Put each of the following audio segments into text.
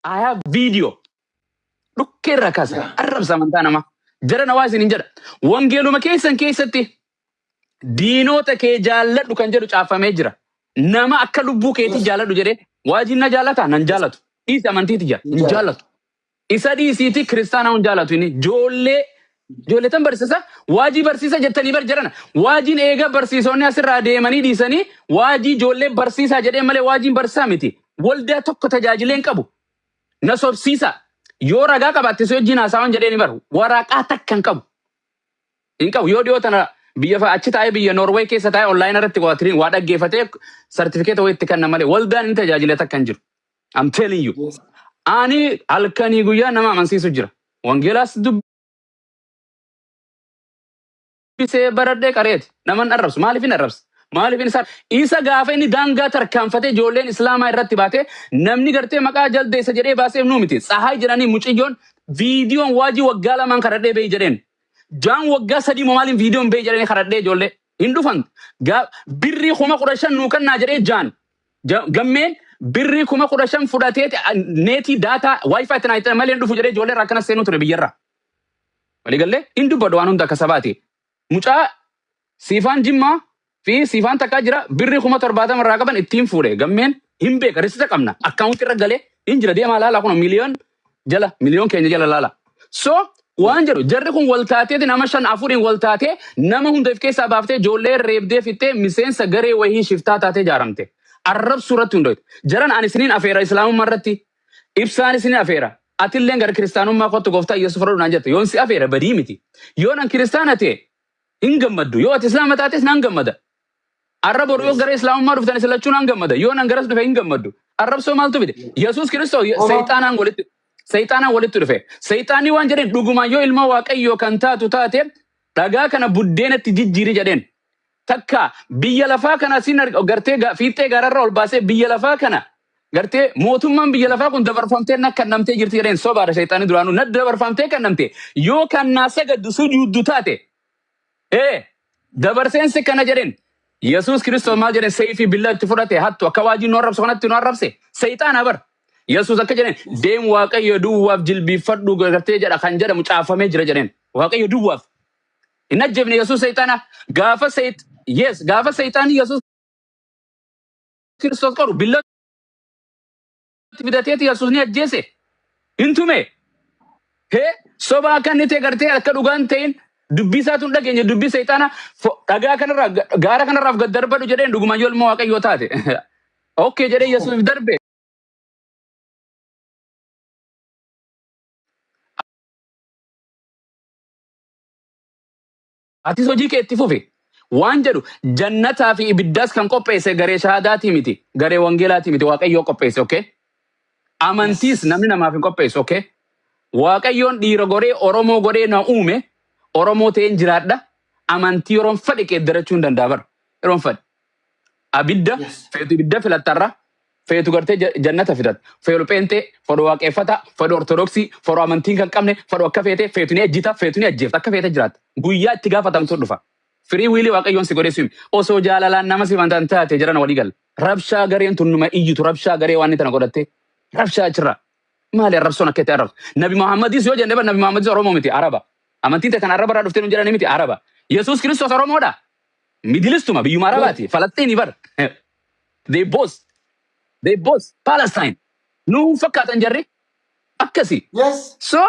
I have video. Dhukkee irra kaasa. Arrabsa amantaa namaa. Jara na waa isin hin jedha. Wangeeluma keessan keessatti diinota kee jaalladhu kan jedhu caafamee jira. Nama akka lubbuu keetii jaalladhu jedhee waajiin na jaalataa nan jaalatu. Dhiisi amantiiti jira hin jaallatu. Isa dhiisiiti kiristaanaa hin jaalatu inni ijoollee ijoollee tan barsiisa waajii barsiisa jettanii bar jedhana waajiin eega barsiisonni asirraa deemanii dhiisanii waajii ijoollee barsiisaa jedhee malee waajiin barsiisaa miti waldaa tokko tajaajilee hin qabu na sobsiisa yoo ragaa qabaatte si wajjin haasa'an jedhee ni baru waraqaa takka hin qabu hin qabu yoo dhiyoo tana biyya achi taa'ee biyya Norway keessa taa'ee online irratti waa tiriin waa dhaggeeffatee sartifikeeta wayii itti kenna malee waldaan inni tajaajile takka hin jiru. I'm telling you. Ani halkanii guyyaa nama amansiisu jira. Wangeelaas dubbisee baradhee qareeti. Nama hin arrabsu. Maaliif hin arrabsu? Maaliif hin isa isa gaafa inni daangaa tarkaanfatee ijoolleen islaamaa irratti baatee namni gartee maqaa jaldeessa jedhee baaseef nuu miti. Tsahaay jedhanii mucayyoon viidiyoon waajii waggaa lamaan kadhadhee beeyi jedheen. Jaan waggaa 3 moo maaliin viidiyoon beeyi jedhanii kadhadhee ijoollee. Hin dhufan. Birrii 15,000 nuu kannaa jedhee jaan. Gammeen birrii 15,000 fudhatee neetii daataa wifi itti naa malee hin dhufu jedhee ijoollee irraa akkana seenuu ture biyyarraa. Waliigallee hin dubbadhu waan hunda akka sabaati. Mucaa siifaan Jimmaa fi siifaan takkaa jira birrii 70,000 irraa qaban ittiin fuudhe gammeen hin beeka risita qabna akkaawuntii irra galee hin jira deemaa laala kun miliyoon jala miliyoon keenya jala laala. So waan jedhu jarri kun wal taateeti nama shan afuriin wal taatee nama hunda of keessaa baaftee ijoollee reebdee fixxee miseensa garee wayii shiftaa taatee ijaaramte. Arrabsuu irratti hundoofte. Jaran ani isiniin afeera islaamummaa irratti ibsaan isiniin afeera. Atilleen gara kiristaanummaa kottu gooftaa Yesuus fudhadhu naan jette. Yoon si afeera badii miti. Yoon an kiristaana ta'e hin gammaddu. Yoo ati islaama taates nan gammada. Arra boru yoo gara islaamummaa dhuftan isin lachuu nan gammada. Yoo nan garas dhufe hin gammaddu. Arrabsoo maaltu fide? Yesuus Kiristoos seexaanaan walitti seexaanaan walitti dhufe. Seexaanni waan jedheen dhugumaan yoo ilma Waaqayyoo kan taatu taate dhagaa kana buddeenatti jijjiiri jedheen. Takka biyya lafaa kana sin gartee fiixee gaararra ol baasee biyya lafaa kana gartee mootummaan biyya lafaa kun dabarfamtee na kennamtee jirti jedheen sobaadha seexaanni duraanuu na dabarfamtee kennamte yoo kan naa sagaddu sujuuddu taate Ee, dabarseen si kana jedheen. Yesuus Kiristoos maal jedheen seeyfii billaa itti fudhate hattu akka waajii nu arrabsu kanatti nu arrabse. Seeyxaana bar. Yesuus akka jedheen deem Waaqayyo duwwaaf jilbiiffadhu gartee jedha kan jedhamu caafamee jira jedheen. Waaqayyo duwwaaf. Hin ajjeefne Yesuus seeyxaana. Gaafa seeyx yes gaafa seeyxaanni Yesuus Kiristoos qoru billaa itti fidateeti Yesuus ni ajjeese. Hin tume. Hee soba akka inni ta'e gartee akka dhugaan ta'in dubbii isaatu hin dhageenye dubbii seexaana dhagaa kanarraa gaara kanarraaf gad darbadhu jedheen dhugumaan yoo ilma waaqayyoo taate. Okay jedhee Yesuus darbe. Atis hojii kee itti fufi. Waan jedhu jannataa fi ibiddaas kan qopheesse garee shahaadaatii miti, garee wangeelaatii miti, Waaqayyoo qopheesse, okay? Amantiis namni namaaf hin qopheessu, okay? Waaqayyoon dhiira godhee Oromoo godhee na uume, Oromoo ta'een jiraadha. Amantii yeroon fedhe qeeddarachuu hin danda'a bara. Yeroon fedhe. Abidda feetu ibidda filattarra feetu gartee jannata filatta. Feetu pheenxee, fedhu waaqeffata, fedhu ortodoksii, fedhu amantiin kan qabne, fedhu akka feete, feetu ni ejjita, feetu ni ajjeefta, akka feete jiraatta. Guyyaa itti gaafatamtu dhufa. Firii wiilii waaqayyoon si godhee si hime. Osoo jaalalaan nama si fantan taate jedhan walii gala. Rabshaa gareen tun numa iyyitu rabshaa garee waan inni tana godhatte. Rabshaa achirraa. Maali arrabsoon akka itti arrabsu? Nabi Muhammadis yoo jenne bar Nabi Muhammadis Oromoo miti Araba. Amantiin ta'e tan Araba irraa dhuftee nu jedhanii miti Araba. Yesuus Kiristoos Oromoodha. Midilistuma biyyuma Arabaati. Falasxiini bar. They both. They both. Palestine. Nu hin fakkaatan jarri. Akkasi. So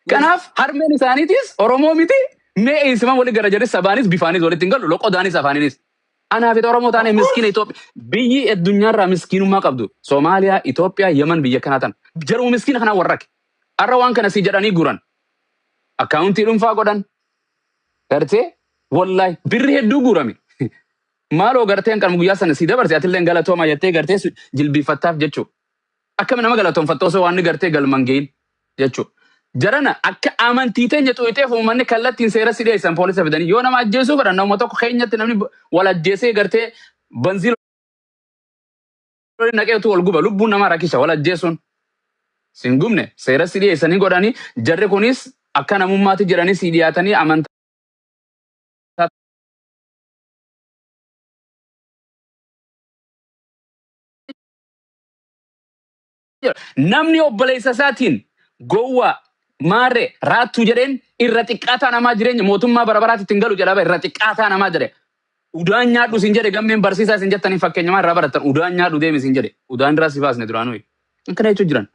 kanaaf harmeen isaaniitis Oromoo miti. Mee eessiman wali gara jarri sabaanis bifaanis walitti hin galu. Loqodaanis afaaninis. Anaaf itti Oromoo taane Of miskiina course. Itoophiyaa. Biyyi addunyaarraa miskiinummaa qabdu. Soomaaliyaa, Itoophiyaa, Yemen biyya kanaa tana. Jaruma miskiina kanaa warra Har'a waan kana si jedhanii guran. Akkaawuntii dhuunfaa godhan. Gartee wallahi birri hedduu guurame. Maaloo garteen kan guyyaa sana si dabarse atillee galatooma jettee gartee jilbiiffattaaf jechuudha. Akkami nama galatoonfatta osoo waan inni gartee galman gahin jechuudha. Jarana akka amantii teenya xuyixeef uummanni kallattiin seera si dhiyeessan poolisa fidanii yoo nama ajjeesuu fedhan nama tokko keenyatti namni wal ajjeesee gartee banziila naqeetu wal guba lubbuun namaa rakkisa wal ajjeesuun. Sin gubne seera si dhiyeessanii godhanii jarri kunis akka namummaatti jedhanii si dhiyaatanii amantaa Jedhu. Namni obboleessa isaatiin gowwaa maarree raattuu jedheen irra xiqqaataa namaa jireenya mootummaa bara baraatti ittiin galu jedha irra xiqqaataa namaa jedhe. Udaan nyaadhu sin jedhe gammeen barsiisaa isin jettanii fakkeenyamaa irraa barattan udaan nyaadhu deemi sin jedhe. Udaan irraa si baasne duraanuu. Akkana jechuu jiran.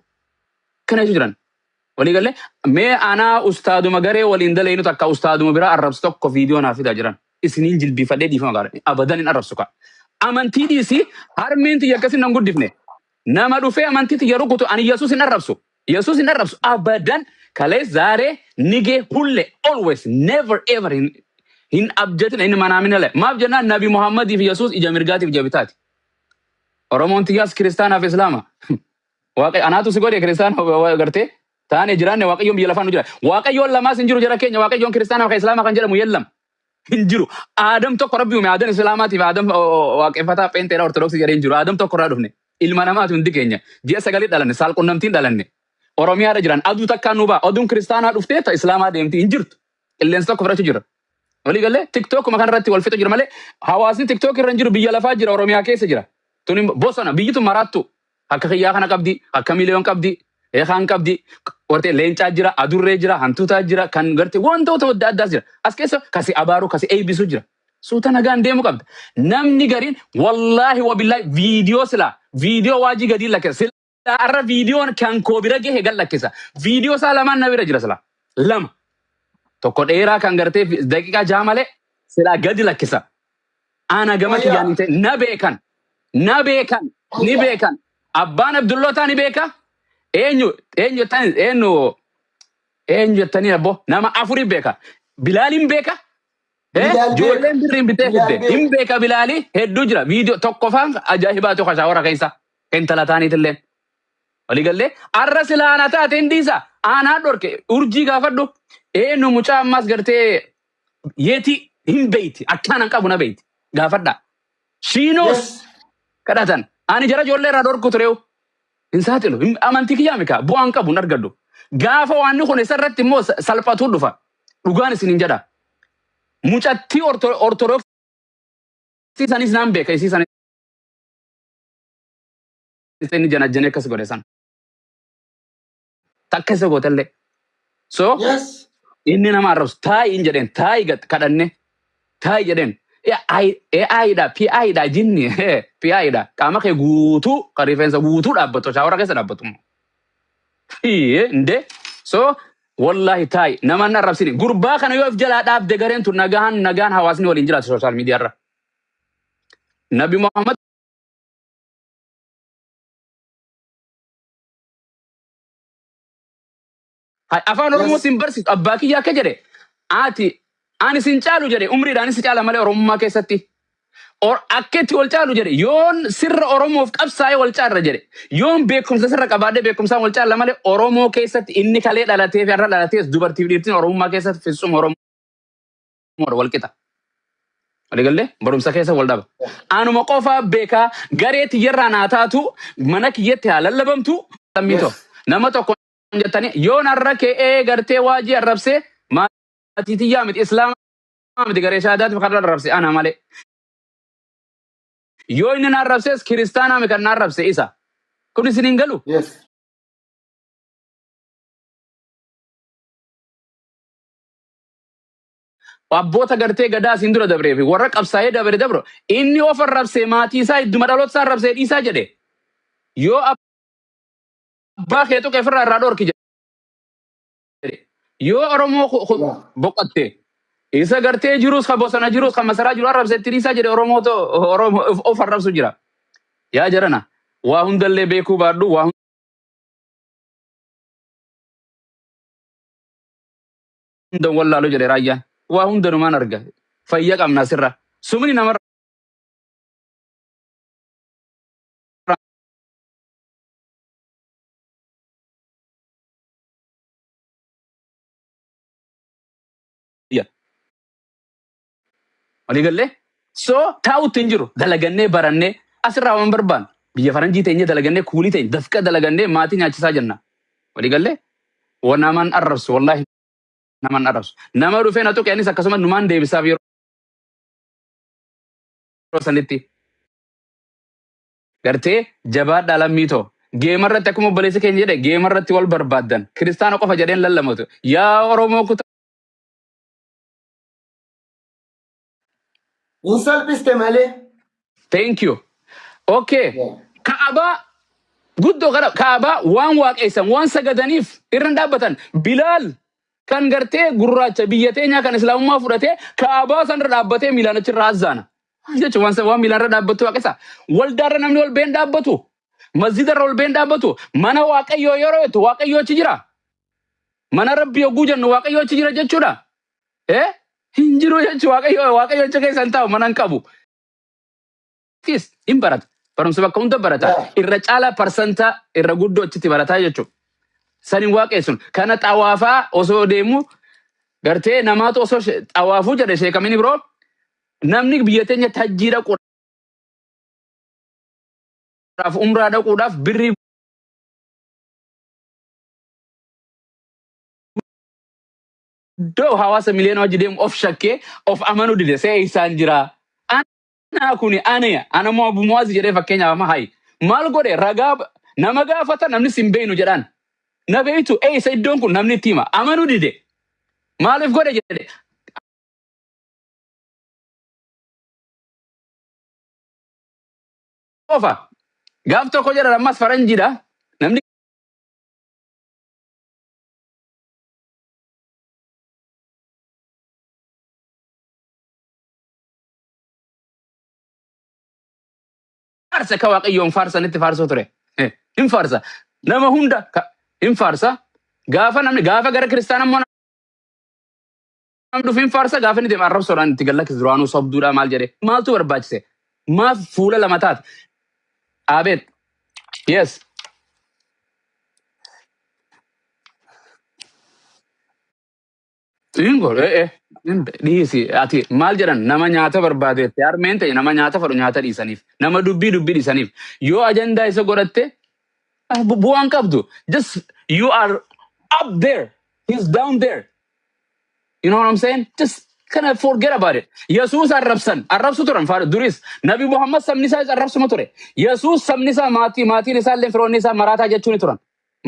Akkana jechuu jiran. Walii galee mee anaa ustaaduma garee waliin daleenu takka ustaaduma biraa arrabsu tokko viidiyoo naa fidaa jiran. Isiniin jilbiifadhee dhiifama gaara. Abadan hin arrabsu kaa. Amantii dhiisii harmeen tiyya akkasin nan guddifne. Nama dhufee amantii tiyya rukutu ani Yesuus hin arrabsu. Yesuus hin arrabsu. Abadan kalee zaaree nigee hulle always never ever hin abjatin inni manaaminale. Maaf jennaan Nabi Muhammadii fi Yesuus ija mirgaatiif ija bitaati. Oromoon tiyyaas kiristaanaaf Islaama. Waaqa anaatu si godhe kiristaana gartee taane jiraanne Waaqayyoon biyya lafaa nu jira. Waaqayyoon lamaas hin jiru jara keenya Waaqayyoon kiristaanaa fi Islaamaa kan jedhamu yellam. Hin jiru. Aadam tokko Rabbi uume Aadam Islaamaatiif Aadam waaqeffataa pheenxeedha Ortodoksii jedhee hin jiru. Aadam tokko irraa dhufne. Ilma namaati hundi keenya. Ji'a sagalii dhalanne saalqunnamtiin dhalanne. Oromiyaarra jiran aduu takkaan nu ba'a. Aduun kiristaanaa dhuftee ta Islaamaa deemti hin jirtu. Qilleensa tokko fudhachuu jira. Walii galee tiktookuma kanarratti wal fixu jira malee hawaasni tiktook irra hin jiru biyya lafaa jira Oromiyaa keessa jira. Tuni bosona biyyi tun maraattu. Akka kiyyaa kana qabdi, akka miliyoon qabdi, eekaan qabdi, wartee leencaa jira, adurree jira, hantuutaa jira, kan gartee wantoota adda addaas jira. As keessa kasi abaaru, kasi eebbisu jira. Suuta nagaan deemu qabda. Namni gariin wallaahi wabillaahi viidiyoo silaa viidiyoo waajii gadii lakkisa. Silaa arra viidiyoon kan koo bira gahe gad lakkisa. Viidiyoo isaa lamaan na bira jira silaa. Lama. Tokko dheeraa kan gartee daqiiqaa jaha malee silaa gadi lakkisa. Ana gama Wayyaa. kiyyaan hin ta'e na beekan. Na beekan. Ni Wayyaa. beekan. Abbaan Abdullootaa ni beeka. Eenyu eenyu jettanii eenyu eenyu jettanii abbo nama afuri beeka. Bilaaliin beeka. Eh, Bilaal beeka. Ijoolleen birriin bitee Bilaal fidde. beeka. Hin beeka Bilaali hedduu jira. Viidiyoo tokkoffaan ajaa'ibaatu kashaawara keessa. Intala taaniitillee. Waliigallee arra silaa ana taate hin dhiisa. Aanaa dhorke urjii gaafadhu. Eenyu mucaa ammas gartee yeeti hin beeyti. Akkaan hin qabu na beeyti. Gaafadha. She knows Yes. kadhatan. Ani jara ijoollee irraa dhorku tureewu. Hin saaxilu. Amantii kiyyaa mika. Bu'aan qabu hin argadhu. Gaafa waanni kun isarratti immoo salphatuu dhufa. Dhugaan isin hin jedha. Mucattii ortodoksii sanis naan beeka. Isii sanis inni janajjanee akkas godhe san. Takka isa gootellee. So Yes. inni nama arrabsu taa'i hin jedheen taa'i gad kadhanne taa'i jedheen AI dha PI dha jinni PI dha qaama kee guutuu kan rifeensa guutuu dhaabbatu shaawara keessa dhaabbatu. Inde so wallahi taa'i nama hin arrabsini gurbaa kana yoo of jalaa dhaabde gareen tun nagaan nagaan hawaasni waliin jiraatu social media irra. Nabi Muhammad Afaan Oromoo Yes. sin barsiisu abbaa kiyya akka jedhe ati ani sin caalu jedhe umriidhaan si caala malee Oromummaa keessatti. Akka itti wal caalu jedhe yoon sirra Oromoof qabsaa'ee wal caarra jedhe yoon beekumsa sirra qabaadhee beekumsaan wal caala malee Oromoo keessatti inni kalee dhalatee fi har'a dhalatees dubartiif dhiirtiin Oromummaa keessatti fitsum Oromoodha wal qixa. Waliigallee barumsa keessa wal dhaba. Anuma qofaa beekaa garee tiyyarraa naa taatu mana kiyyatti haa lallabamtu lammii too. Yes. Nama tokko jettanii yoon har'a ka'ee gartee waajii arrabsee maatii tiyyaa miti islaamaa miti garee shaadaatiif kan arrabse ana malee. Yoo inni na arrabses kiristaanaa miti kan na arrabse isa. Kun isin hin galu. Yes. Abboota gartee gadaa isin dura dabree fi warra qabsaa'ee dabre dabro inni of arrabsee maatii isaa idduma dhaloota isaa arrabsee dhiisaa jedhe yoo abbaa kee tuqe ofirraa irraa dhorki jedhe yoo Oromoo Yeah. boqotte isa gartee jirus ka bosona jirus ka masaraa jiru arrabse itti dhiisaa jedhe Oromoo Oromoo of arrabsu jira. Yaa jarana waa hundallee beekuu baadhu waa hunda wallaalu jedhe raayyaan. Waa hunda numaan arga. Fayya qabna asirra. Sumni namarra Walii gallee? So taa'utti hin jiru. Dalagannee barannee asirraa waan barbaannu. Biyya faranjii teenyee dalagannee kuulii teenya dafqa dalagannee maatii nyaachisaa jenna. Walii gallee? Naman arrabsu wallaahi naman arrabsu. Nama dhufee na tuqe anis akkasuma numaan deebisaaf yeroo sanitti. Gartee jabaadhaa lammii too. Geemarratti akkuma obboleessi keenya jedhe geemarratti wal barbaaddan. Kiristaana qofa jedheen lallamatu. Yaa Oromoo kutaa. Hin salphiste malee. Thank you. Okay. Yeah. Ka'abaa guddoo kana Ka'abaa waan waaqessan waan sagadaniif irra hin dhaabbatan. Bilaal kan gartee gurraacha biyya teenyaa kan islaamummaa fudhatee Ka'abaa sanarra dhaabbatee miilaan achirra azzaana. Maal jechuun waan miilaan irra dhaabbattu waaqessa. Waldaarra namni ol been dhaabbatu. Masjidarra ol been dhaabbatu. Mana Waaqayyoo yeroo jettu Waaqayyoo achi jira. Mana Rabbii yogguu jennu Waaqayyoo achi jira jechuudha. Eh? Hin jiru jechuudha Waaqayyoo achi keessa hin taa'u mana hin qabu. Tis hin barata. Barumsa bakka hunda barata. Yeah. Irra caalaa parsantaa irra guddoo achitti barataa jechuudha. Saniin waaqessun. Kana xawaafaa osoo deemu gartee namaatu osoo xawaafuu jedhe sheekamini biroo namni biyya teenya hajjii dhaquudhaaf umraa dhaquudhaaf birrii guddoo hawaasa miliyoona wajji deemu of shakkee of amanuu dide see isaan jira. Anaa kuni ani ana moo Abu Muwaaz jedhee fakkeenyaaf amma hayi maal godhe ragaa nama gaafata namni sin beeynu jedhaan na beeytu eessa iddoon kun namni itti hima amanuu dide maaliif godhe jedhe qofa gaaf tokko jedhan ammas faranjiidha namni faarsa akka Waaqayyoon faarsanitti faarsoo ture. Hin faarsa. Nama hunda hin faarsa. Gaafa namni gaafa gara kiristaana immoo namni dhufu hin faarsa gaafa inni deemu arrabsoodhaan itti gallakkisa duraanuu sobduudha maal jedhe maaltu barbaachise maaf fuula lama taate abeet yes Hin godhu eh dhiisi ati maal jedhan nama nyaata barbaadeette harmeen ta'e nama nyaata fedhu nyaata dhiisaniif nama dubbii dubbii dhiisaniif yoo ajandaa isa godhatte bu'aan qabdu just you are up there, he's down there. You know what I'm saying? Just kind of forget about it. Yesuus arrabsan arrabsu turan faara duris Nabi Muhammad sabni isaa arrabsuma ture. Yesuus sabni isaa maatii maatiin isaa illee firoonni isaa maraataa jechuun turan.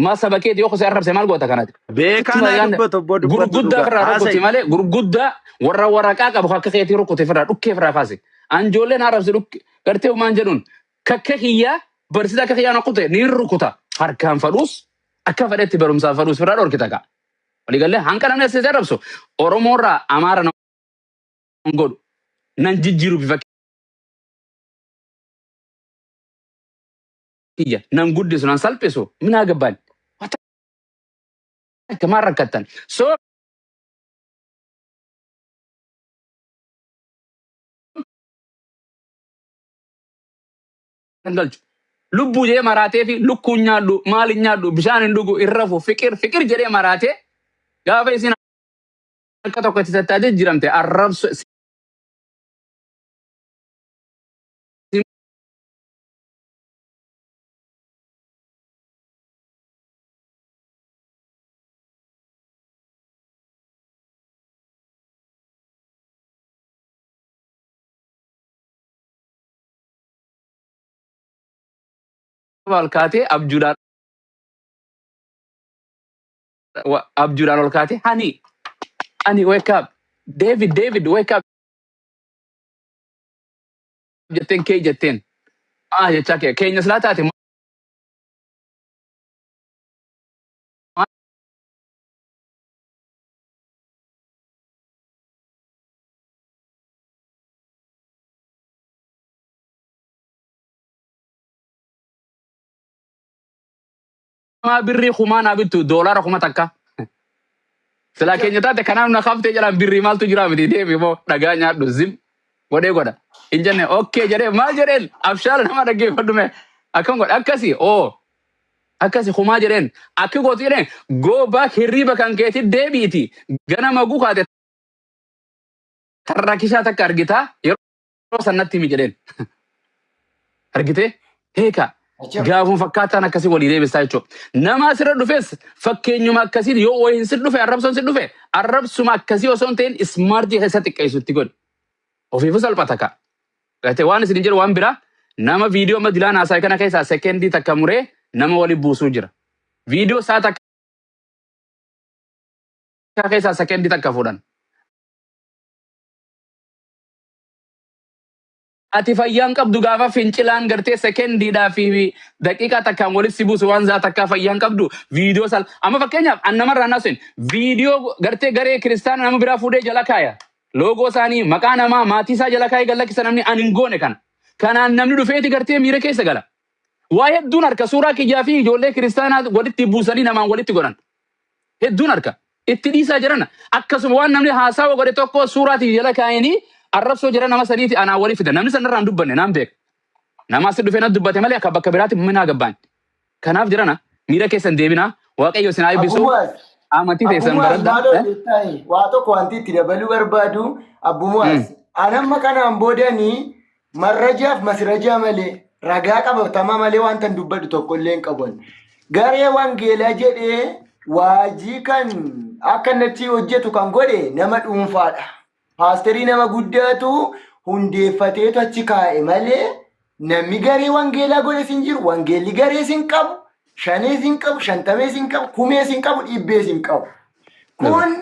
Ma saba keeti yoo kosee arrabse maal goota kanati? Beekaa naa dubbatu obbo dubbatu Gurguddaa dhugaa. ofirraa rukuti Haasa'i. malee gurguddaa warra waraqaa qabu akka keetii rukute ofirraa dhukkee ofirraa kaase. Anjoolleen arrabse dhukke gartee maan jedhuun kakka kiyyaa barsiisaa akka kiyyaa na kute ni rukuta. Harkaan fadhuus akka fedhetti barumsaan fadhuus ofirraa dhorkita ka'a. Waliigallee hanqa namni asii arrabsu Oromoorraa Amaara nan godhu nan jijjiiru bifa kiyya nan guddisu nan salphisu minaa gabbaan akka maal rakkattan so kan galchu lubbuu jedhee maraatee fi lukkuun nyaadhu maal hin nyaadhu bishaan hin dhugu hin rafu fiqir fiqir jedhee maraatee gaafa isin akka tokko itti tattaatee jiramte arrabsu ol kaatee abjuudhaan abjuudhaan ol kaatee hani ani wake up David David wake up jetteen kee jetteen ah jechaa kee keenya silaa taate maa birrii kumaa naa bittu doolaara 1000 silaa keenya taate kanaaf na kaftee jedhaan birrii maaltu jira miti deemi moo dhagaa nyaadhu zim godhee godha hin jenne okkee jedhee maal jedheen abshaala nama dhaggeeffadhu mee akkam godha akkasi oo akkasi kumaa jedheen akki gootu jedheen go back hirriiba kan keetti deebi'iti ganama gukaate tarrakishaa takka argitaa yeroo sannatti himi jedheen argite heeka gaafuma fakkaataan akkasii walii deebisaa jechuudha. Nama asirra dhufes fakkeenyuma akkasii yoo wayiin si dhufe arrabsoon si dhufe arrabsuma akkasii osoo hin ta'in ismaartii keessa xiqqeessutti godhi. Ofiifuu salphata ka'a. Gartee waan isin jedhu waan biraa nama viidiyoo amma dilaan haasaa kana keessaa sekendii takka muree Nama wali buusuu jira. Viidiyoo isaa takka keessaa sekendii takka fuudhan. Ati fayyaan qabdu gaafa fincilaan gartee sekendiidhaa fi daqiiqaa takkaan walitti si buusu waan zaa takkaa fayyaan qabdu viidiyoo sal. Amma fakkeenyaaf an namarraa nasin viidiyoo gartee garee kiristaana nama biraa fuudhee jala kaaya. Loogoo isaanii maqaa namaa maatii isaa jala kaayee gad lakkisa namni an hin goone kana. Kanaan namni dhufeeti gartee miira keessa gala. Waa hedduun harka suuraa kiyyaa fi ijoollee kiristaanaa walitti buusanii namaan walitti godhan. Hedduun harka. Itti dhiisaa jiran akkasuma waan namni haasawa godhe tokko suuraatii jala kaayanii arrabsoo jira nama saniiti anaa walii fidan. Namni sanarraa hin dubbanne naan beeka. Nama asi dhufee na dubbate malee akka bakka biraatti minaa gabbaan. Kanaaf jirana miira keessan deebinaa Waaqayyo isin haa eebbisu. Abbumuwaas Amantii teessan Abbumuwaas baradhaa. maaloo jettaa waa tokko wanti itti dabaluu barbaadu Abbumuwaas anamma kanaan boodanii marrajaaf masrajaa malee ragaa qabatamaa malee wanta hin dubbadhu tokko illee hin qabu. Garee wangeelaa jedhee waajii kan akka inni hojjetu kan godhe nama dhuunfaadha. Paasterii nama guddaatu hundeeffateetu achi kaa'e malee namni garee wangeelaa godhe sin jiru. Wangeelli garee sin qabu, shanee sin qabu, shantamee sin qabu, kumee sin qabu, dhibbee sin qabu. Kun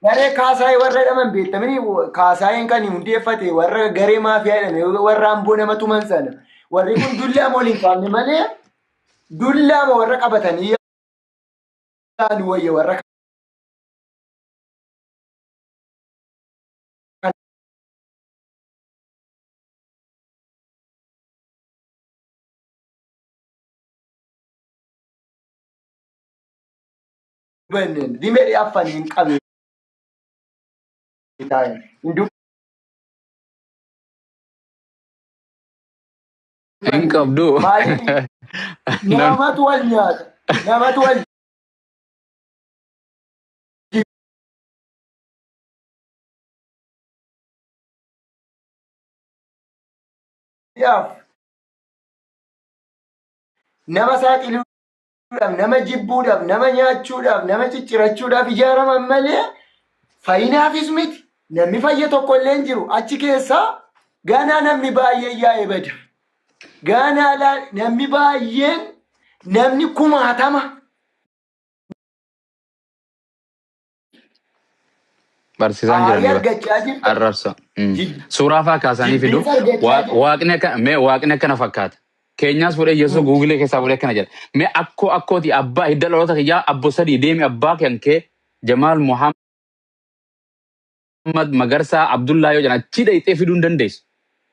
garee kaasaayee warra jedhaman beektamanii kaasaayeen kan hundeeffate warra garee maafiyaa jedhame warra amboo nama tuman sana. Warri kun dullaama waliin kaafne malee dullaama warra qabatanii yaanu wayya warra dubbanneen dhimee affanii hin qabne taa'e. Hin Hin dubbanne. qabdu. Maaliif namatu wal nyaata? Namatu wal jibbaaf nama saaxiluudhaaf, nama jibbuudhaaf, nama nyaachuudhaaf, nama ciccirachuudhaaf ijaaraman malee fayyinaafis miti. Namni fayya tokko illee hin jiru. Achi keessaa ganaa namni baay'een yaa'ee bada. Ganaa namni baay'een namni kumaatama Barsiisaan aarii jiranii bara. argachaa jirta. Arrabsa. Suuraa faa kaasanii fidu. Jibbiinsa argachaa jirta. Waaqni akka mee waaqni akkana fakkaata. Keenyaas fuudhee Yesuus guugilee keessaa fuudhee akkana jedha. Mee akkoo akkooti abbaa hidda dhaloota kiyyaa abbo sadii deemi abbaa kan kee Jamaal Muhammad Magarsaa Abdullaa yoo jedhan achi dhayxee fiduu hin dandeessu.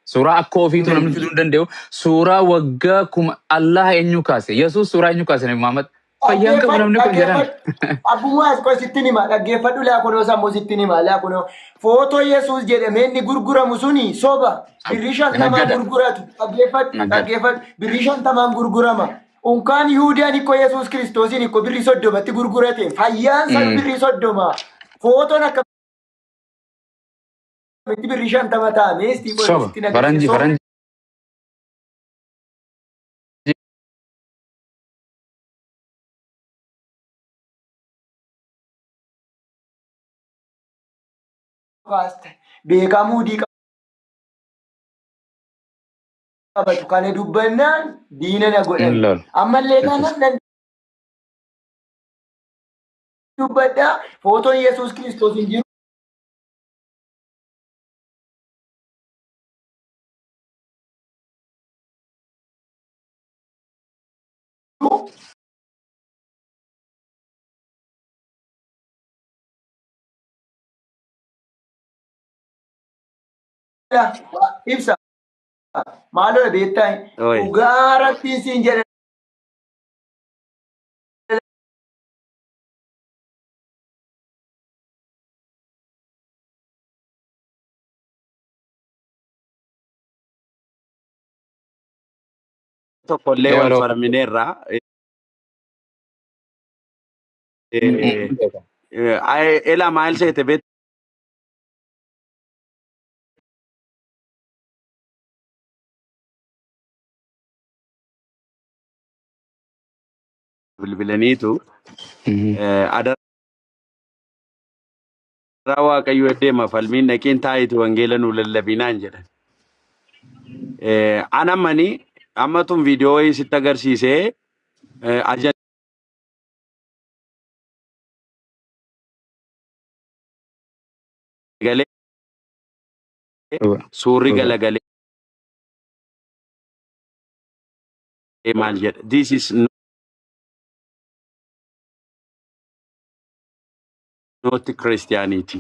Suuraa akkoo ofiituu namni fiduu hin danda'u. Suuraa waggaa kuma Allah eenyu kaase? Yesuus suuraa eenyu kaase Nabi Muhammad? Fayyaan qabu Dhaggeeffadhu, namni kun jedhan. dhaggeeffadhu. Abbummaa as sittin hima. Dhaggeeffadhu laakunoo sammuu sittin hima. Laakunoo footoo Yesuus jedhamee inni gurguramu suni soba. Birrii 50 Naggada. gurguratu. Dhaggeeffadhu, Naggada. dhaggeeffadhu. Birrii 50 gurgurama. Unkaan Yihuudaan ikkoo Yesuus Kiristoosiin ikkoo birrii 30tti gurgurate. Fayyaan san birrii 30. Footoon akkamitti birrii 50 ta'a? Mee istii qoy Soba. sittin agarsiisa. Faranjii Soba. faranjii. Kaaste. Beekaa muudii qabatu kana dubbannaan diina na godhan. Hin lola. Ammallee taanaan nan dubbadhaa footoon Yesuus Kiristoos hin jiru. Ibsa maaloo beektaa Oi. dhugaa rabbiin siin jedha. Tokkollee wal Yeroo. falmineerra. Ela maal seete beektaa bilbilaniitu adaraa Waaqayyo deema falmiin dhaqiin taa'itu wangeela nu lallabinaan jedhan. An ammani amma tun viidiyoo wayii sitti agarsiisee Ajangalee Dhuga. suurri Dhuga. galagalee maal jedha? This is not Christianity.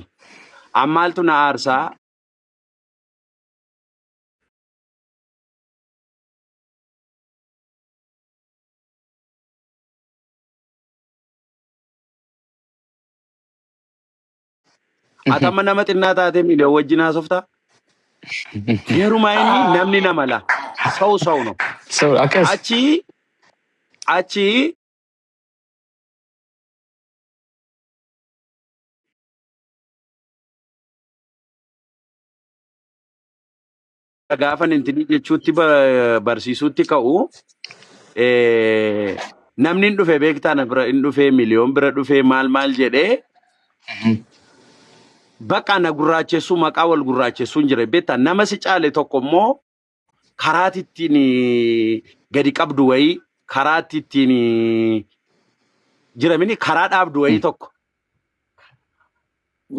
Ammaaltu na aarsaa. Ati amma nama xinnaa taatee miiliyoon wajjin haasoftaa? Yeruma inni namni nama la. Saw saw no. So akkas. Achi achi gaafa intinii jechuutti barsiisuutti ka'u namni hin dhufe beektaa na bira hin dhufe miliyoon bira dhufe maal maal jedhee bakka na gurraachessuu maqaa wal gurraachessuu hin jira beektaa nama si caale tokko immoo karaatti ittiin gadi qabdu wayii karaatti ittiin jiramini karaa dhaabdu wayii tokko.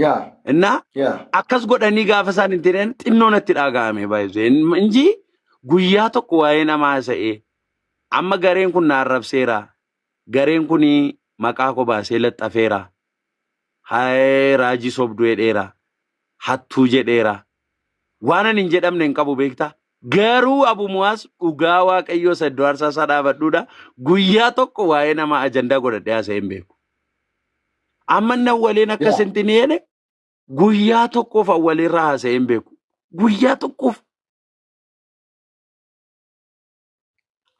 Yaa. Innaa Yaa. akkas godhanii gaafa isaan hin jedhan xinnoo natti dhaga'ame baay'ee. Inji guyyaa tokko waa'ee namaa haasa'ee amma gareen kun na arrabseera. Gareen kun maqaa koo baasee laxxafeera. Haayee raajii sobduu jedheera. Hattuu jedheera. Waan ani hin jedhamne hin qabu beektaa. Garuu Abu Muwaas dhugaa Waaqayyoo isa iddoo aarsaa isaa dhaabadhuudha. Guyyaa tokko waa'ee namaa ajandaa godhadhee haasa'ee hin beeku. Amma inni awwaleen akkas hin xiniyeene guyyaa tokkoof awwaleerraa haasa'ee hin beeku. Guyyaa tokkoof.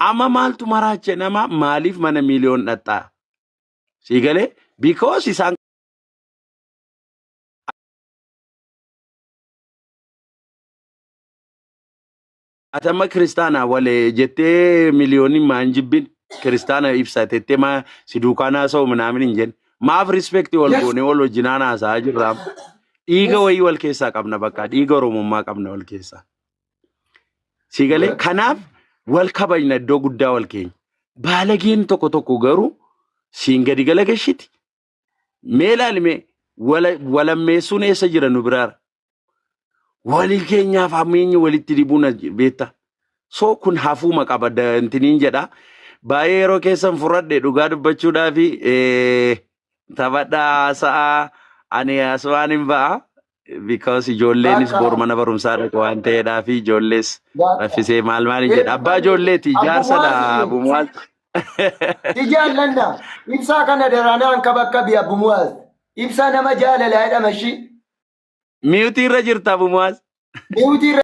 Amma maaltu maraache nama maaliif mana miiliyoon dhaxxaa? Sii galee? Because isaan Ati amma kiristaana wale jettee miliyooniin maa hin jibbin kiristaana ibsa tettee maa si duukaan haasa'u minaamin hin jenne. Maaf rispeekti wal Yes. goone wal wajjinaan haasa'aa jirra. Dhiiga Yes. wayii wal keessaa qabna bakka dhiiga oromummaa qabna wal keessaa. Si galee kanaaf wal kabajna iddoo guddaa wal keenya. Baalageen tokko tokko garuu siin gadi galagashiti. Mee ilaali mee walammeessuun eessa jira nu biraara? Walii keenyaaf hammeenya walitti dibuun as beekta. So kun hafuuma qaba intiniin jedha. Baay'ee yeroo keessan furradhe dhugaa dubbachuudhaafi taphadhaa sa'a ani asumaan hin ba'a. Because ijoolleenis Bakka. bor mana barumsaa dhaqu waan ta'eedhaafi ijoollees Bakka. raffisee maal maal hin jedha. Abbaa ijoolleeti jaarsadha Abu Muwaaz. Abu Muwaaz. Si jaallanna. Ibsaa kana daraanaan ka bakka bi Abu Muwaaz. Ibsaa nama jaalalaa jedhama ishii. Miyutii irra jirta Abu Muwaaz. Miyutii irra